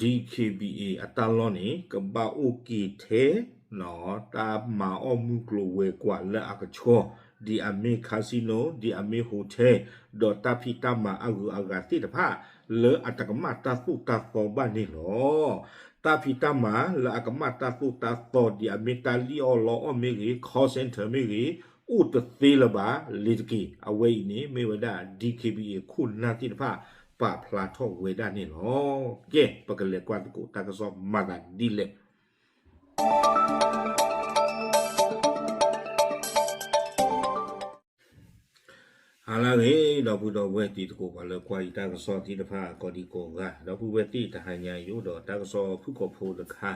DKBA အတၢ်လီၢ်န့ၣ် ကဘၣ်အိၣ်က့ၤထဲ တၢ်မၤအီၣ်မုၢ်ကျိၤဝဲၤကွာ်လၢအကဆှီ, ဒ်အမ့ၢ် casino, ဒ်အမ့ၢ် hotel, ဒီးတၢ်ဖံးတၢ်မၤအဂုၤအဂၤသ့ၣ်တဖၣ် လၢအတကမၣ်တၢ်သိၣ်တၢ်သီဘၣ်န့ၣ်လီၤ. တၢ်ဖံးတၢ်မၤလၢအကမၣ်တၢ်သိၣ်တၢ်သီ ဒ်အမ့ၢ်တၢ်လံၣ်အီၣ်လီအီၣ်မ့ၢ်ဂ့ၤ, call center မ့ၢ်ဂ့ၤ, အိၣ်တသ့လၢၤဘၣ်လ့ၤတက့ၢ်. အဝဲအံၤန့ၣ် မ့ၢ်ဝဲဒၣ် DKBA ခိၣ်နၢ်သ့ၣ်တဖၣ် ပာ်ဖျါထီၣ်ဝဲဒၣ်န့ၣ်လီၤ. ကဲ ပကလဲၤကွၢ်သကိးတၢ်ကစီၣ်မၤသးဒ်လဲၣ်. ဟါလၢအဂ့ၤ ဒီပုၢ်ဒီဝဲၢ်တံၤသကိး ပှၤလၢကွၢ်ယတၢ်ကစီၣ်သ့ၣ်တဖၣ် ကိးဒံကိးဂၤ, ဒီပုၢ်ဝဲၢ်သ့ၣ်တဟါညါအံၤ အိၣ်ဒီးတၢ်ကစီၣ်ဖုၣ်ကိာ်ဖိတခါ,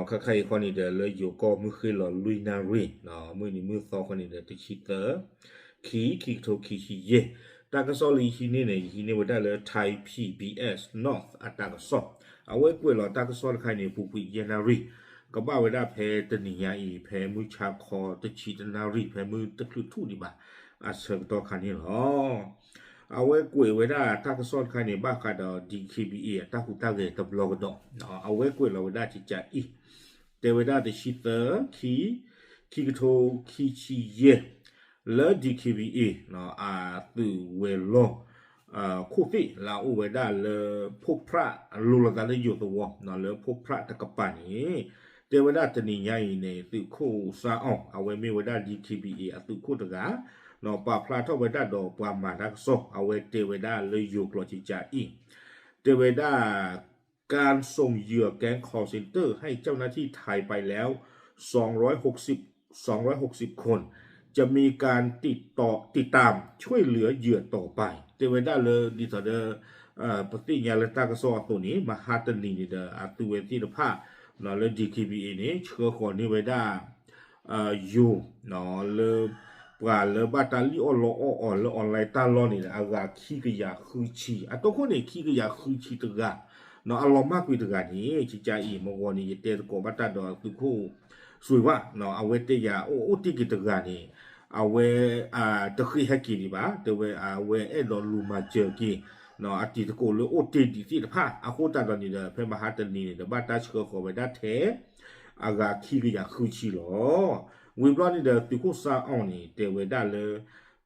ခါခါအံၤဃီန့ၣ်ဒီး လၢယိၤကီၢ်မုၢ်ဃ့ၢ်လီၤလွံၢ်နၣ်ရံၣ်, မုၢ်နံၤမုၢ်သီဃီန့ၣ်ဒီး တဆံသၢ ခံ ခံကထိခံဆံယဲၢ်, တၢ်ကစီၣ်လၢယဟံးန့ၢ်န့ၣ် ယဟံးန့ၢ်ဝဲဒၣ်လၢ Thai PBS North အတၢ်ကစီၣ်, အဝဲကွဲးလီၤတၢ်ကစီၣ်တခါအံၤန့ၣ် ပူၤကွံာ်ယဲၢ်နၣ်ရံၣ်, ကဘၣ်ဝဲဒၣ်ဖဲတနံၤညါအံၤ ဖဲမုၢ်ဆါခီတဆံတနၣ်ရံၣ် ဖဲမုၢ်တချုးထူၣ်ဒံးဘၣ် အဆၢကတီၢ်ခါန့ၣ်လီၤ. အဝဲကွဲးဝဲဒၣ်တၢ်ကစီၣ်တခါန့ၣ် ဘၣ်ဃးဒီး DKBA အတၢ်ဟူးတၢ်ဂဲၤတဘျီကဒီး, အဝဲကွဲးလီၤဝဲဒၣ်ကကးအံၤ, တဲဝဲဒၣ်တဆံသၢ ခံ ခံကထိခံဆံယဲၢ်, လၢ DKBA အသုးဝဲၤလီၢ် ခိၣ်သ့ၣ်လၢအအိၣ်ဝဲဒၣ်လၢ ဖိဖြၣ်လိၤလိာ်သးလၢယိၤသဝီ လၢဖိဖြၣ်တကပၤန့ၣ်, တဲဝဲဒၣ်တနံၤညါအံၤန့ၣ် သုးခိၣ်စၣ်အီၣ် အဝဲမ့ၢ်ဝဲဒၣ် DKBA အသုးခိၣ်တဂၤ, ပာ်ဖျါထီၣ်ဝဲဒၣ်ဒီးပှၤမၤတၢ်ကစီၣ် အဝဲတဲဝဲဒၣ်လၢယိၤကျိာ်ကကးအံၤ, တဲဝဲဒၣ် การส่งเหยื่อแก๊ง call center ให้เจ้าหน้าที่ไทยไปแล้ว สองร้อยหกสิบ สองร้อยหกสิบคน จะมีการติดต่อ ติดตามช่วยเหลือเหยื่อต่อไป တဲဝဲဒၣ်လၢ ဒ်သိးဒီး ပသ့ၣ်ညါလၢတၢ်ကစီၣ်အသိးန့ၣ် မဟါတနံၤန့ၣ်ဒီး အသုးဝဲသ့ၣ်တဖၣ် လၢ DKBA န့ၣ် ဆှၢဃီၤန့ၢ်ဝဲဒၣ် ယိၤ လၢ ပှၤလၢဘၣ်တၢ်လံၣ်အီၣ်လီအီၣ်အီၤလၢ online တၢ်လီၢ်န့ၣ် အဂၤခံကယၤဃုဆံ အတိခိၣ်န့ၣ် ခံကယၤဃုဆံတဂၤ, အလီၤမၢ်ကွံာ်တဂၤန့ၣ် ကကးအံၤ မ့ၢ်ဂီၤန့ၣ် ယတဲသကိးဘၣ်တၢ်ဒီးသုးခိၣ်စွ့ၤဝၣ် အဝဲတဲယၤအိၣ်အိၣ်တ့ၢ်က့ၤတဂၤန့ၣ် အဝဲ တဃ့ဟဲက့ၤဒံးဘၣ် တဲဝဲအဝဲအဲၣ်ဒိးလူၤမၤစၢၤက့ၤ အတံၤသကိးလၢအိၣ်တ့ၢ်ဒံးသ့ၣ်တဖၣ် အဃိသတးဒီးန့ၣ်ဒီး ဖဲမဟါတနံၤန့ၣ်ဒီး ဘၣ်တၢ်ဆှၢဃီၤဝဲဒၣ်ထဲ အဂၤခံကယၤဃုဆံလီၤ. ဝံၤဘျီန့ၣ်ဒီး သုးခိၣ်စၣ်အီၣ်န့ၣ် တဲဝဲဒၣ်လၢ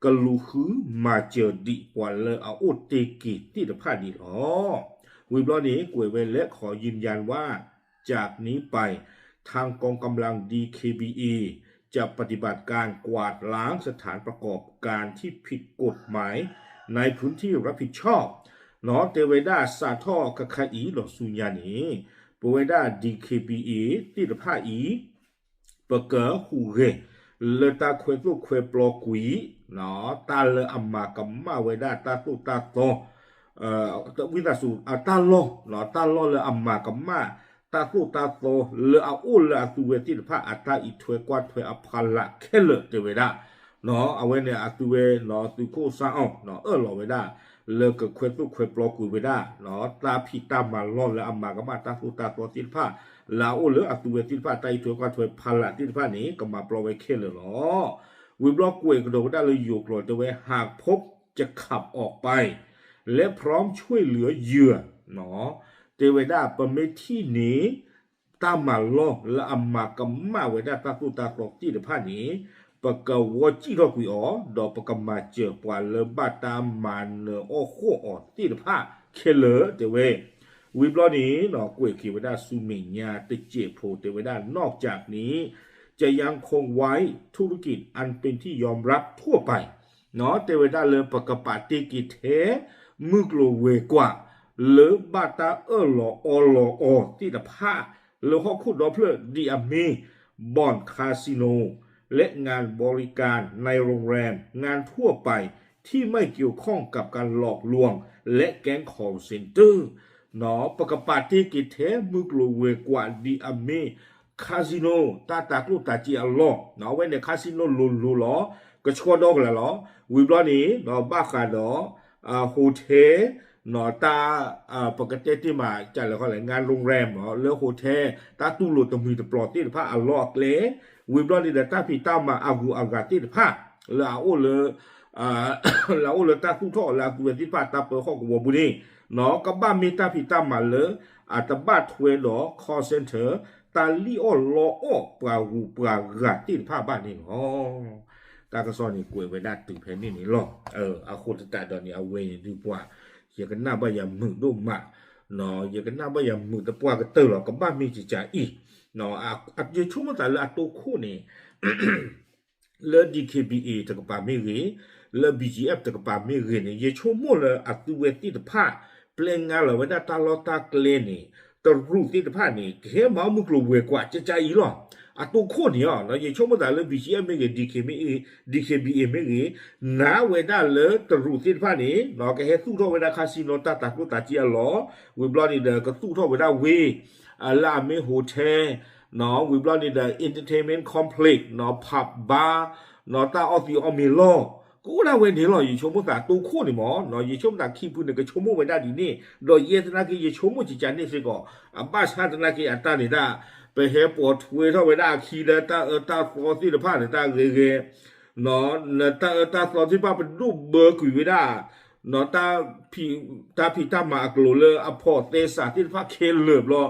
ကလူၤဃုမၤစၢၤဒံးပှၤလၢအအိၣ်တ့ၢ်က့ၤသ့ၣ်တဖၣ်ဒံးလီၤ. ဝံၤဘျီန့ၣ် ကွဲးဝဲ และขอยืนยันว่า จากนี้ไป ทางกองกำลัง ดีเคบีอี จะปฏิบัติการกวาดล้างสถานประกอบการที่ผิดกฎหมายในพื้นที่รับผิดชอบ တဲဝဲဒၣ် စးထီၣ်ခါခါအံၤဒီးဆူညါန့ၣ် ပဝဲဒၣ် DKBA သ့ၣ်တဖၣ်အံၤ ပကဟူးဂဲၤ လၢတၢ်ခွဲးသိၣ်ခွဲးပျီကွံာ် တၢ်လၢအမၤကမၣ်ဝဲဒၣ်တၢ်သိၣ်တၢ်သီ ဝံသးစူၤ တၢ်လီၢ် တၢ်လီၢ်လၢအမၤကမၣ် တၢ်သိၣ်တၢ်သီ လၢအအိၣ်လၢအသုးဝဲသ့ၣ်တဖၣ် အတၢ်အံးထွဲကွၢ်ထွဲအဖီလာ်ခဲလၢာ် တဲဝဲဒၣ် အဝဲန့ၣ်အသုးဝဲ သုးခိၣ်စၣ်အီၣ် အၢၣ်လီၤဝဲဒၣ် လၢကခွဲးသိၣ်ခွဲးပျီကွံာ်ဝဲဒၣ် တၢ်ဖံးတၢ်မၤလီၢ်လၢအမၤကမၣ်တၢ်သိၣ်တၢ်သီသ့ၣ်တဖၣ် လၢအအိၣ်လၢအသုးဝဲသ့ၣ်တဖၣ် တၢ်အံးထွဲကွၢ်ထွဲဖီလာ်သ့ၣ်တဖၣ်န့ၣ် ကမၤပျီဝဲခဲလၢာ်လီၤ. ဝံၤဘျီကွဲးကဒီးဝဲဒၣ်လၢယိၤကျိာ်တဲဝဲ หากพบจะขับออกไป และพร้อมช่วยเหลือเหยื่อ တဲဝဲဒၣ် ပမ့ၢ်ထံၣ်န့ၣ် တၢ်မၤလီၢ်လၢအမၤကမၣ်ဝဲဒၣ်တၢ်သိၣ်တၢ်သီသ့ၣ်တဖၣ်န့ၣ် ပကဝီစံၣ်ထီၣ်ကွံာ်အီၤ ဒီးပကမၤစၢၤပှၤလၢဘၣ်တၢ်မၤနၢၤအီၣ်ဃီၣ်အီၤသ့ၣ်တဖၣ်ခဲလၢာ် တဲဝဲ ဝံၤဘျီန့ၣ် ကွဲးက့ၤဝဲဒၣ်ဆူမဲာ်ညါတစဲးဖိ တဲဝဲဒၣ် นอกจากนี้ จะยังคงไว้ธุรกิจอันเป็นที่ยอมรับทั่วไป တဲဝဲဒၣ်လၢပကပာ်တ့ၢ်က့ၤထဲ မုၢ်ကျိၤဝဲၤကွာ် လၢဘၣ်တၢ်အၢၣ်လီၤအီလီၤအီၤသ့ၣ်တဖၣ် လၢဟီၣ်ခိၣ်ဒီဖျၢၣ်ဒ်အမ့ၢ် บ่อนคาสิโน และงานบริการในโรงแรม งานทั่วไปที่ไม่เกี่ยวข้องกับการหลอกลวง และแก๊ง call center ပကပာ်တ့ၢ်က့ၤထဲမုၢ်ကျိၤဝဲၤကွာ်ဒ်အမ့ၢ် casino တၢ်တၤကျိၣ်တၤစ့အလီၢ် အဝဲန့ၣ် casino လိၤလိၤလီၤ ကဆှီဒီကလၢာ်လီၤ. ဝံၤဘျီန့ၣ် ဘၣ်ဃးဒီး hotel တၢ် ပကတဲတ့ၢ်မး ကလဲၤခီလဲၣ် งานโรงแรม လၢ hotel တၢ်တူၢ်လိာ်တမှံၤတပျီၤသ့ၣ်တဖၣ်အလီၢ်အကျဲ ဝံၤဘျီန့ၣ်ဒီး တၢ်ဖံးတၢ်မၤအဂုၤအဂၤသ့ၣ်တဖၣ် လၢအအိၣ်လၢ လၢအအိၣ်လၢတၢ်သူၣ်ထီၣ်လၢအသူဝဲသ့ၣ်တဖၣ်တၢ်ပၢဟီၣ်ကဝီၤပူၤန့ၣ် ကဘၣ်မ့ၢ်တၢ်ဖံးတၢ်မၤလၢ အတဘၣ်ထွဲဒီး call center တၢ်လံၣ်အီၣ်လီအီၣ်ပှၤဂုၤပှၤဂၤသ့ၣ်တဖၣ်ဘၣ်န့ၣ်လီၤ. တၢ်ကစီၣ်န့ၣ်ကွဲးဝဲဒၣ်တုၤဖဲန့ၣ်န့ၣ်လီၤ. အဃိသတးဒီးန့ၣ် အဝဲအံၤဒုးပှၤ ယကနၣ်ဘၣ်ယၤမုာ်ဒိၣ်မး, ယကနၣ်ဘၣ်ယၤမုာ်သပှၢ်ကတၢၢ်လီၤ. ကဘၣ်မ့ၢ်ကကးအံၤ ယဆိကမိၣ်သးလၢအတိခိၣ်န့ၣ် လၢ D K B A တကပၤမ့ၢ်ဂ့ၤ, လၢ B G F တကပၤမ့ၢ်ဂ့ၤန့ၣ် ယဆိကမိၣ်လၢအသုဝဲသ့ၣ်တဖၣ် ပျဲငါလီၤဝဲဒၣ်တၢ်လီၢ်တၢ်ကျဲန့ၣ် တရူးသ့ၣ်တဖၣ်န့ၣ် ကဟဲမၤအီၣ်မုၢ်ကျိၤဝဲၤကွာ်ကကးအံၤလီၤ. အတိခိၣ်န့ၣ်အီၤ ယဆိကမိၣ်သးလၢ B G F မ့ၢ်ဂ့ၤ, D K မ့ၢ်ဂ့ၤ, D K B A မ့ၢ်ဂ့ၤ, နာ်ဝဲဒၣ်လၢတရူးသ့ၣ်တဖၣ်န့ၣ် ကဟဲသူၣ်ထီၣ်ဝဲဒၣ် casino တၢ်တၤကျိၣ်တၤစ့အလီၢ်, ဝံၤဘျီန့ၣ်ဒီး ကသူၣ်ထီၣ်ဝဲဒၣ်ဝ့ၢ် လၢအမ့ၢ် hotel ဝံၤဘျီန့ၣ်ဒီး entertainment complex, pub bar, တၢ်အီၣ်သံးအီၣ်မ့ၤလီၢ် ကအိၣ်ဒၣ်ဝဲန့ၣ်လီၤ. ယဆိကမိၣ်သးတိခိၣ်န့ၣ်မ့ၢ် ယဆိကမိၣ်သးခံဖုန့ၣ် ကဆိကမိၣ်ဝဲဒၣ်ဒ်န့ၣ်, ဒီးယဲသနာ်က့ ယဆိကမိၣ်ကကးန့ၣ်စ့ၢ်ကီး, အဘၣ်ဆၣ်သနာ်က့အတၢ်န့ၣ်ဒၣ် ပဟဲပိာ်ထွဲထီၣ်ဝဲဒၣ်အခံလၢတၢ်အၢတၢ်သီသ့ၣ်တဖၣ်န့ၣ် တၢ်ဂ့ၤဂ့ၤ နတၢ်အၢတၢ်သီသ့ၣ်တဖၣ်ပဒိၣ်ဘၢကွံာ်ဝဲဒၣ် တၢ်ဖံးတၢ်မၤအကျိၤလၢအဖိးသဲစးသ့ၣ်တဖၣ်ခဲလၢာ်ဘျီ,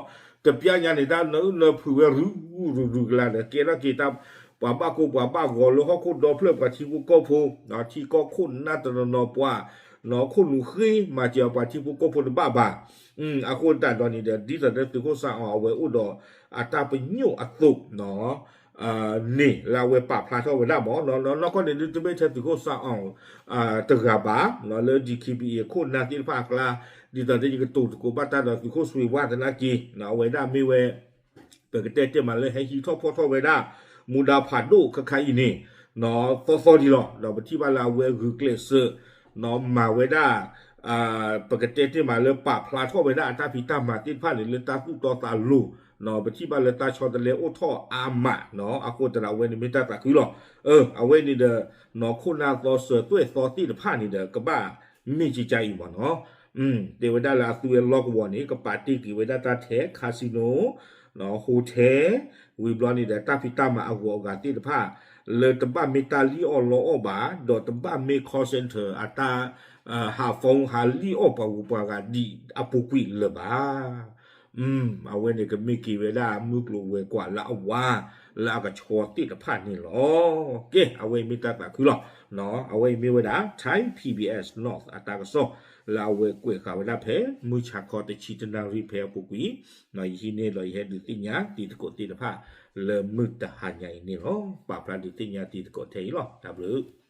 တပျၢ်ညါန့ၣ် တၢ်နၢနၢဖုးဝဲရုၢ်ရုၢ်ရုၢ်ကလာ်ဒီး ကဲထီၣ်က့ၤတၢ်ပှၤဘၣ်ကိၢ်ပှၤဘၣ်ဂီၤလၢဟီၣ်ခိၣ်ဒီဖျၢၣ်ပှၤထံဖိကီၢ်ဖိ, ထံကီၢ်ခိၣ်နၢ်တနီၤနီၤပှၤ, ခိၣ်နူာ်ဃ့မၤစၢၤပှၤထံဖိကီၢ်ဖိတဘၣ်ဘၣ်. အဃိသတးဒီးန့ၣ်ဒီး ဒ်သိးဒီးသုးခိၣ်စၣ်အီၤအဝဲအိၣ်ဒီးအတၢ်ပညိၣ်အသိး န့ၣ်လၢအဝဲပာ်ဖျါထီၣ်ဝဲဒၣ်မ့ၢ် နီၢ်ကီၢ်န့ၣ်ဒုးတမ့ၢ်ထဲသုးခိၣ်စၣ်အီၤ တဂၤဘၣ် လၢ D K B A ခိၣ်နၢ်သ့ၣ်တဖၣ်အကျါ, ဒ်သိးဒီးယကတိၤသကိးဘၣ်တၢ်ဒီးသုးခိၣ်စွ့ၤဝါသနာ်က့ အဝဲဒၣ်မ့ၢ်ဝဲ ပကတဲတ့ၢ်မးလၢဟဲဟံးထီၣ်ဖီၣ်ထီၣ်ဝဲဒၣ် မူဒါဖးဒိၣ်ခါခါအံၤန့ၣ် သီသီဒံးလီၤ. ဒီးပထံၣ်ဘၣ်လၢအဝဲဂုာ်ကျဲးစၢး မၤဝဲဒၣ် ပကတဲတ့ၢ်မးလၢပာ်ဖျါထီၣ်ဝဲဒၣ်အတၢ်ဖံးတၢ်မၤသ့ၣ်တဖၣ်န့ၣ် လၢတၢ်သူၣ်တီသးလိၤ, ပထံၣ်ဘၣ်လၢတၢ်ဆီတလဲအိၣ်ထီၣ်အါမး, အဃိသတးဒီးအဝဲန့ၣ်မ့ၢ်တၢ်သးခုလီၤ. အဝဲန့ၣ်ဒီး နီၢ်ခိၣ်နၢ်သီစၢၤသွဲၣ်သီသ့ၣ်တဖၣ်န့ၣ်ဒီး ကဘၣ်မ့ၢ်ကကါအံၤမ့ၢ်နီၤ, တဲဝဲဒၣ်လၢအသုဝဲလီၢ်ကဝီၤန့ၣ် ကပာ်တ့ၢ်က့ၤဝဲဒၣ်တၢ်ထဲ casino, hotel, ဝံၤဘျီန့ၣ်ဒီး တၢ်ဖံးတၢ်မၤအဂီၤအဂၤသ့ၣ်တဖၣ် လၢတဘၣ်မ့ၢ်တၢ်လံၣ်အီၣ်လီအီၣ်ဘၣ်, ဒီးတဘၣ်မ့ၢ် call center အတၢ် ဟး phone ဟးလံၣ်အီၣ်ပှၤဂုၤပှၤဂၤဒ်အပူၤကွံာ်လၢၤဘၣ်. အဝဲန့ၣ်ကမ့ၢ်က့ၤဝဲဒၣ်မုၢ်ကျိၤဝဲၤကွာ်လၢအဝါ လၢအကဆှီသ့ၣ်တဖၣ်န့ၣ်လီၤ. ကဲ အဝဲအံၤမ့ၢ်တၢ်သးခုလီၤ. အဝဲအံၤမ့ၢ်ဝဲဒၣ် Thai P B S North အတၢ်ကစီၣ် လၢအဝဲကွဲးဃာ်ဝဲဒၣ်ဖဲ မုၢ်ဆါခီတဆံတနၣ်ရံၣ်ဖဲအပူၤကွံာ်, ယဟံးန့ၢ်ဒီးယဟဲဒုးသ့ၣ်ညါတံၤသကိးသ့ၣ်တဖၣ် လၢမုၢ်တဟါညါအံၤန့ၣ်လီၤ. ပာ်ဖျါဒုးသ့ၣ်ညါတံၤသကိးထဲအံၤလီၤ. တၢ်ဘျုး